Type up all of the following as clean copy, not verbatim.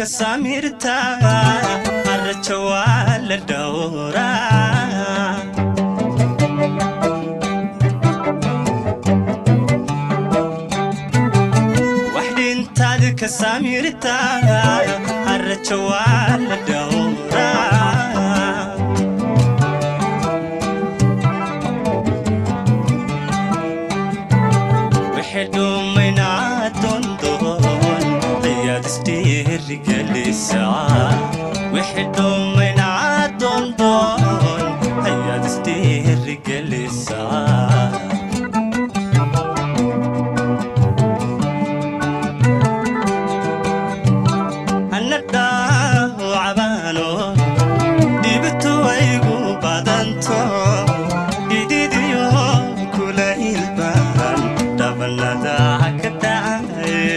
Ka samirtaa harajo waa la dhowraa. Wax dhintaad ka samirtaa harajo waa la dhowraa. Wixii dhumaynaa doondoon ayaad isdhiirigelisaa. Wixii dhumaynaa doondoon ayaad isdhiirigelisaa. Hana dhaawacabaano dhibtu waygu badanto, dhididiyo kulaylbaan dhabanada ka dhacaye.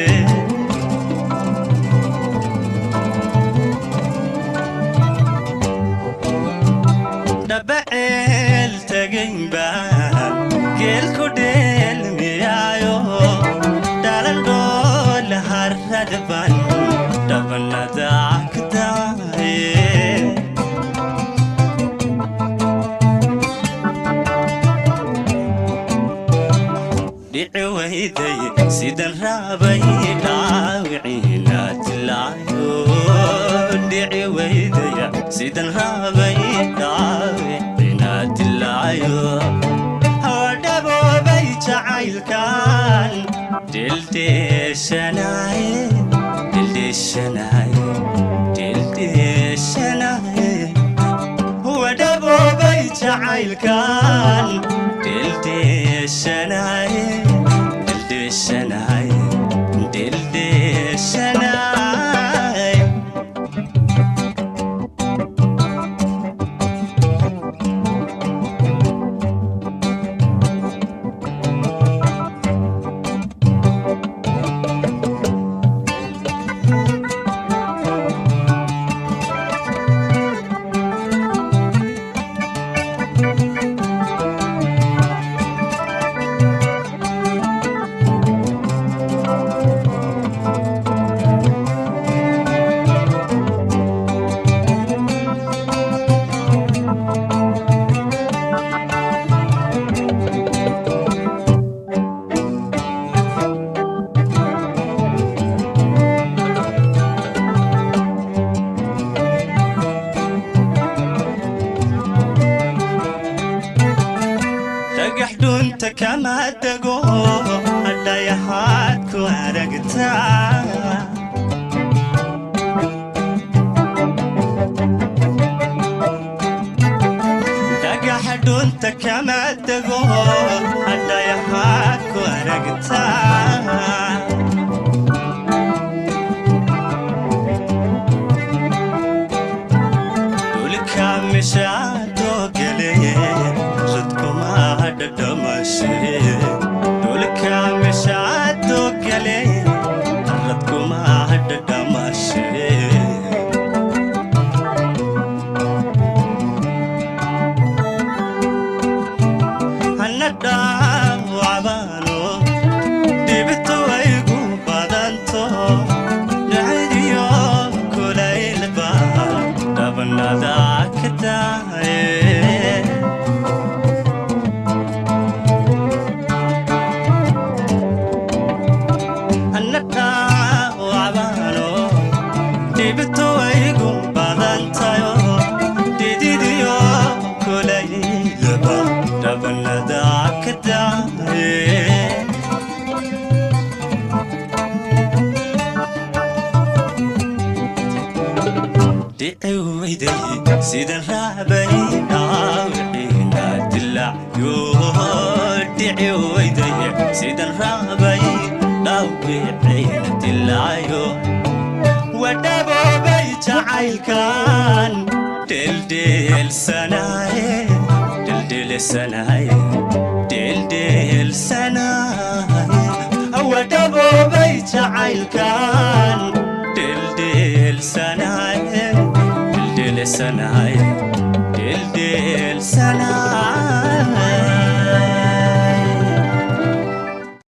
Dhabaceel tagaynbaan geelku dheelmiyaayo, dhalandhool haradban dhabanada ka dhacaye. Dhici wayday sidan raabay dhaawiciina dilaayo. Dhici waydaya sidan raabay dhaawiciina dilaayo. Dhaboobay jacaylkan dhildheeshanaye, dhildheeshanaye, dhildheeshanaye. Wadhaboobay jacaylkan dhildheeshanaye, dhildheeshanaye, dhildheeshanaye. Dhagax dhunta kama dego hadhayahaad ku aragtaa. Dhagax dhunta kama dego hadhayahaad ku aragtaa. Dhulka mishaadoo gele radkuma dhadhamashe. Dhulka mishaadoo gele radkuma dhadhamashe. Hana dhaawacbaano dhibtu waygu badanto, dhacdiyo kulaylba dhabanada ka daaye. Hana dhaawacbaano dhibtu waygu badantayo, dhididiyo kulaylba dhabanada ka daaye. Dhici weyday sidan raabay dhaawiciina dilacyo. Dhici weyday sidan raabay dhaawiciina dilacyo. Wadhaboobay jacaylkan dheeldheelsanaye, dheeldheelsanaye, dheeldheelsanaye. Wadhaboobay jacaylkan.